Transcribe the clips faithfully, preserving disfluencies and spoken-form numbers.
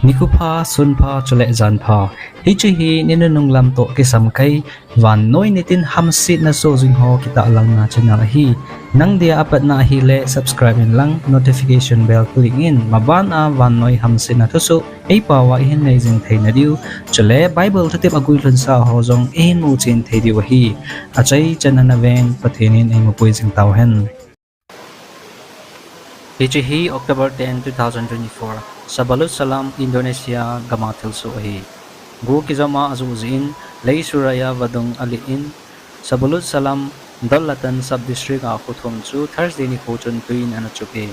Nikho pha, sun pha, chule jan pha. Hiche hi ni nunung lam toh kisam kai, vannoi nitin hamsetna soh jing ho kitahlang na channel ahi. Nang dia apatna ahile subscribe in lang, notification bell click in, maban a vannoi hamsetna thusoh eipao a ihin nei jing theina diu. Chule Bible thutep aguilhunsa ho jong ihin muchen thei diu ahi. Achaichan a naveng Pathen in eimapui jing tauhen. Hiche hi October ten, two thousand twenty-four, Sabalut Salam, Indonesia gam a thilsoh ahi. Gu kijom a ajoh jeh in, Lei Suraya vadung alih in, Sabalut Salam, Daulatan Sub-District a kho thum chu Thursday nikho chun tui in ana chup e.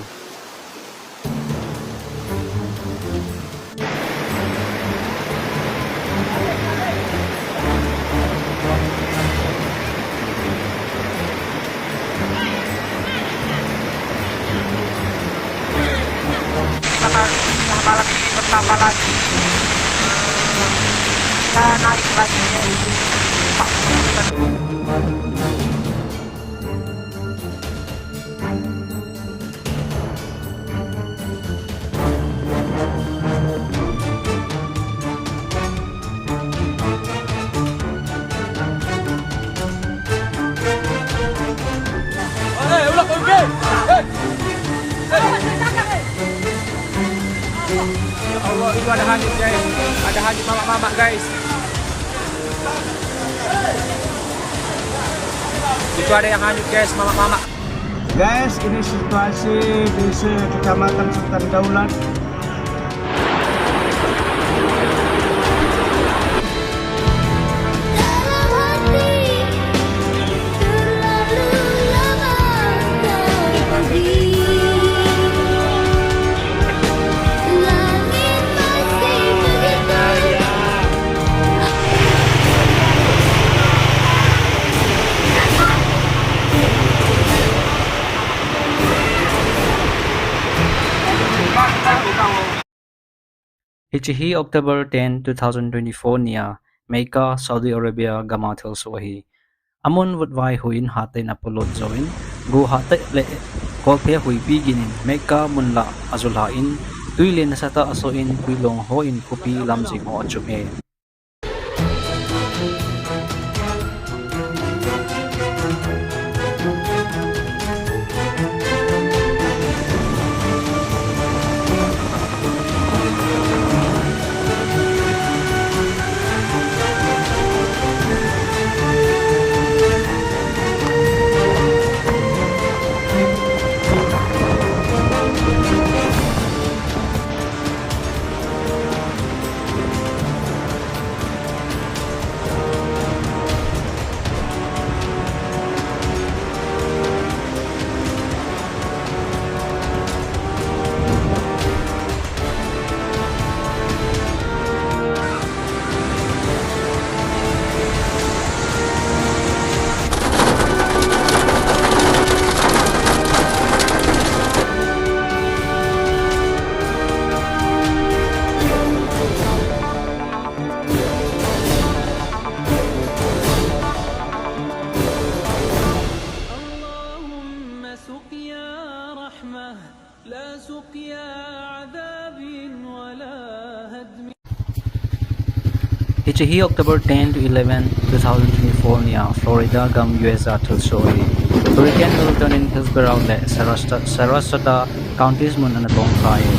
Ya Allah, itu ada hanyut, guys. Ada hanyut mamak-mamak, guys. Itu ada yang hanyut, guys, mamak-mamak. Guys, ini situasi di se-, Kecamatan Sultan Daulat. Hiche hi October ten, two thousand twenty-four ni a, Mecca, Saudi Arabia gam a thilsoh ahi. Amun vutvai hui in hatah in apolut jou in, gu hatah le kolphe huipi gin in Mecca mun lah ajulha in, tui le nasatah a asoh in, tui long ho in khopi lam jing ho achup e. اللهم سقيا رحمة لا سقيا عذاب ولا هدم. Hiche hi October ten to eleven, two thousand twenty-four ni a Florida gam U S A thilsoh ahi. Hurricane Milton in Hillsborough le Sarasota, Sarasota Counties mun ana tongkha e.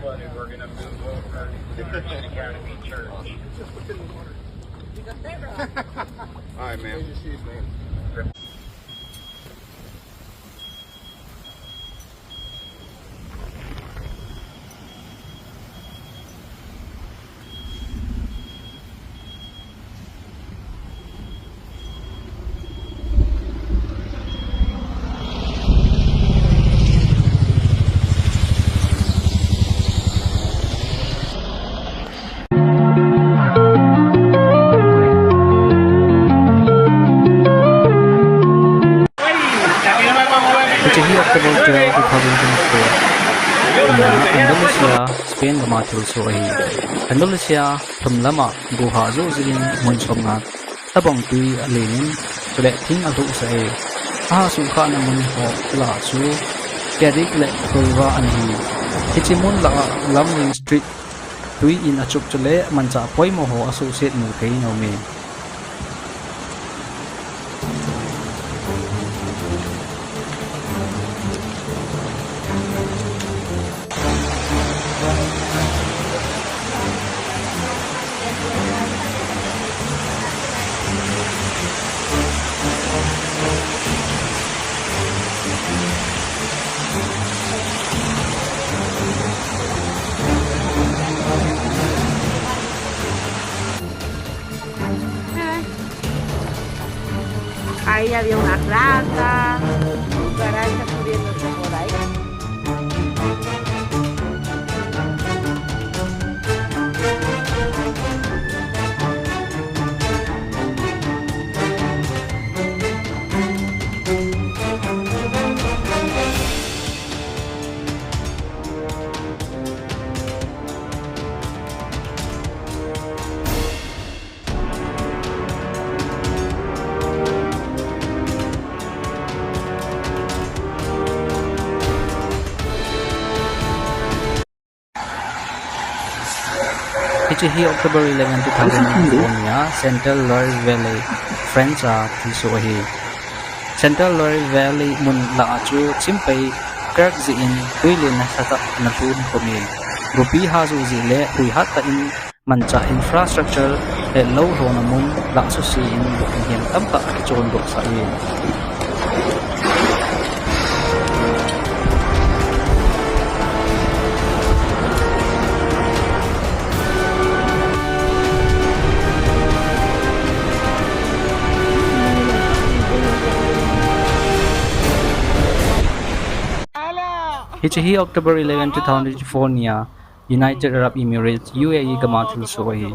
All right, man. Hiche hi October twelve, two thousand twenty-four. India, Andalusia, Spain gam a thilsoh ahi. Andalusia thum lam a guha joh jeh in mun som nga tabang tui alen in, chule thing alhuhsah e. Aha suhkhahna mun ho lah chu Cadiz le Huelva ana hi. Hiche mun lah a lam ring street tui in achup chule manchah poimo ho asuhset mu thei in aume. Ahí había una rata, cucarachas corriendo por ahí. Hiche hi October eleven, two thousand twenty-four ni a Central Loire Valley, France a thilsoh ahi. Central Loire Valley mun lah a chu chimpei crack jeh in tui len nasatah in alhun khum e. Gopi ha joh jeh le huihat tah in manchah infrastructure le lou lhona mun lah suse in lunghem tamtah akichon doh sah e. Hiche hi October eleven, two thousand twenty-four ni a United Arab Emirates, U A E gam a thilsoh ahi.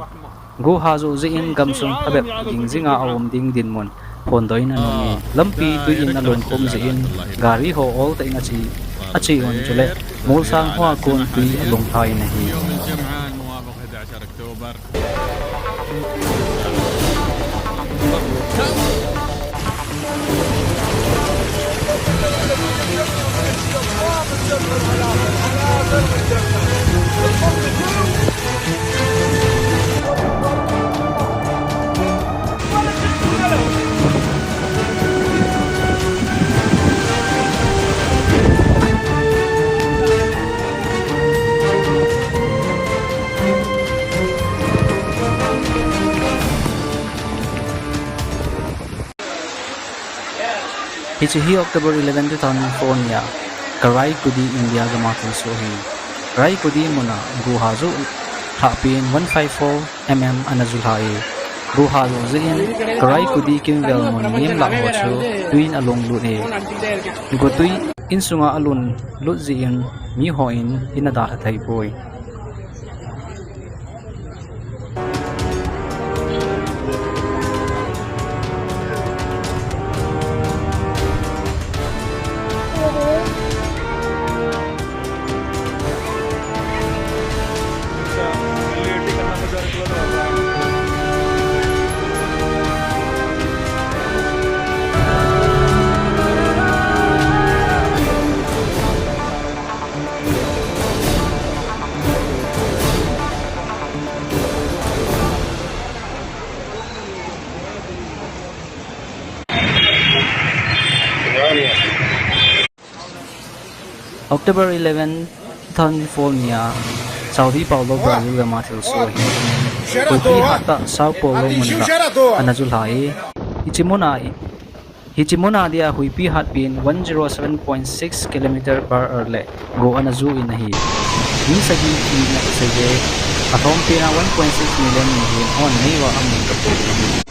Guha joh jeh in gamsung phabep ging jing a aum ding dinmun phondoh in ana um e. Lampi tui in alhun khum jeh in gari ho oltah in ache, ache un chule molsang hoa kon tui alungtha in ahi. Hiche hi October eleven, two thousand four ni a Karaikudi, India gam a thilsoh ahi. Karaikudi mun a guha joh lhahpi in one five four mm ana ju lha e. Guha joh jeh in Karaikudi kimvel mun nem lah ho chu tui in alunglut e. Gotui insunga alhun lut jeh in mi hon in adalha thei poi. October eleven, Twenty-four nia Sao Paulo, Brazil gam a thilsoh ahi. Huipi hattah Sao Paulo mun lah ana ju lha e. Hiche mun a, hiche mun a dia huipi hatpen one zero seven point six kilometer per hour le go ana ju in ahi. Mi sagi thi ana kisei e. Alhompen a one point six million mihem hon neiva amun tapou ahi.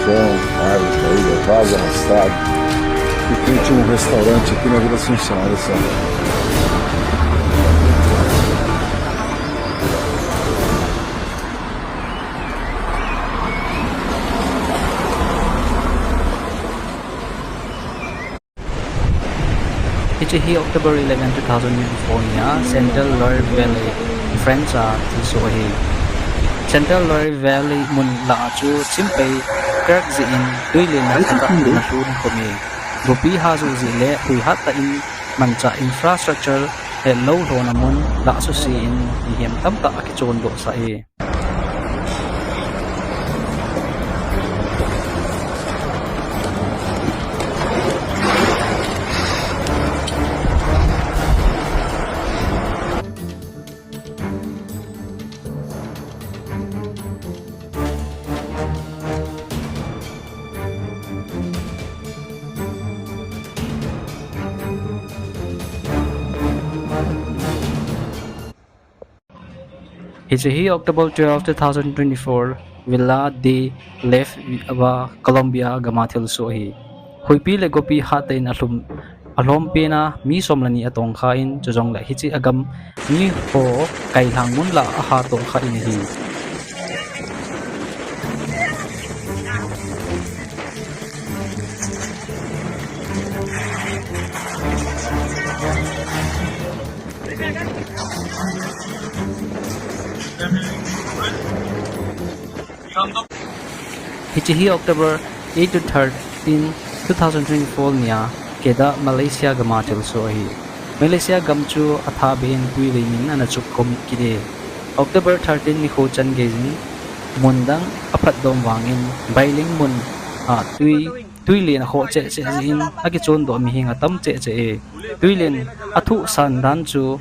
Chão, água, caída, vaso arrastado. E tem, tinha um restaurante aqui na Vila Assunção, olha só. Hiche hi October eleven, two thousand twenty-four nia Central Loire Valley, France a thilsoh ahi. Central Loire Valley mun lah a chu chimpei crack jeh in tuilen a khat a ana lhun khum e. Gopi ha ju jeh le hui hattah in manchah infrastructure le lou lhona mun lah suse in mihem tamtah akichondoh sah e. Hiche hi October twelve, two thousand twenty-four, Villa de Leyva, Colombia gam a thilsoh ahi. Huipi le gopi hattah in alhum, alhompen a mi som le ni atongkha in, chujongle hiche agam miho kailhang mun lah a aha tongkha in ahi. Hiche hi October eight to thirteen, two thousand twenty-four nia Kedah, Malaysia gam a thilsoh ahi. Malaysia gam chu atha beh in tuilen in ana chup khum kit e. October thirteen nikho chan geiyin mun dang aphatdoh vangin Bailing mun a tui, tuilen akhoh cheh cheh jeh in akichondoh mihem atam cheh cheh e. Tuilen athuhsan dan chu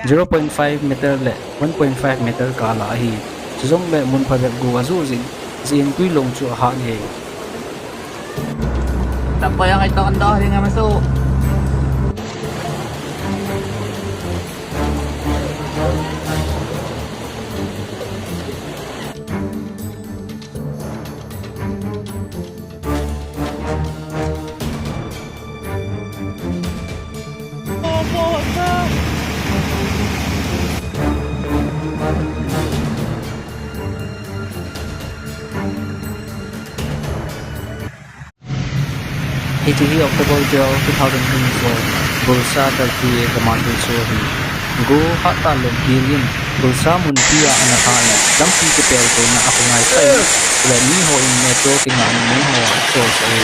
zero point five meter le one point five meter kal a ahi. Chujongle mun phabep go aju jeh, jeh in tui long chu ahat e. Tapos yang ito ang dahil nga maso. Hiche hi October twelve, two thousand twenty-four, Bursa, Turkey gam a thilsoh ahi. Go hattah le gel in Bursa munpi a ana tha in, lampi kipeltona akhongai sah in, le miho in metro kingah in mun ho a achol sah e.